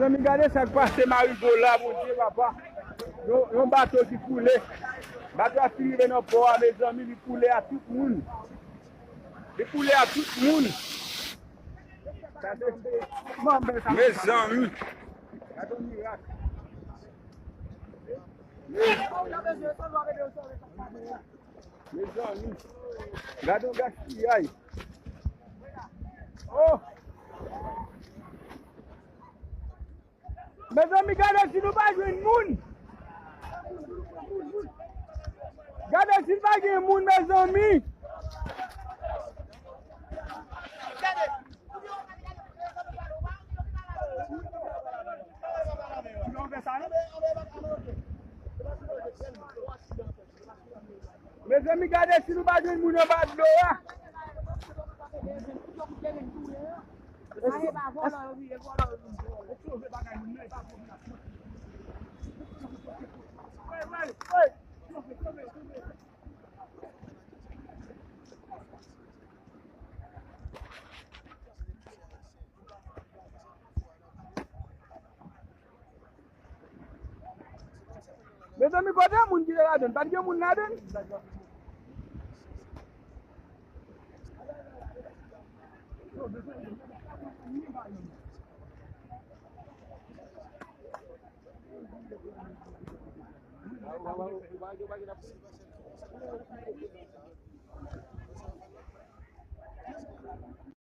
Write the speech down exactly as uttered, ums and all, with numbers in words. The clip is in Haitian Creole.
Mezanmi, gade sa k pase Marigold la, Bondye papa. Yon, yon bato ki koule. Bato a fin rive nan pò a, mezanmi, li koule a tout moun. Li koule a tout moun. Mezanmi. Gade yon mirak. Mezanmi. Gade yon gaspiyay. Oh! Mezanmi, gade si nou pa jwenn moun. Gade si pa gen moun, mezanmi. Mezanmi, gade si nou pa jwenn moun anba dlo a. Mezanmi, kote moun ki te ladan? Pa t gen moun ladan?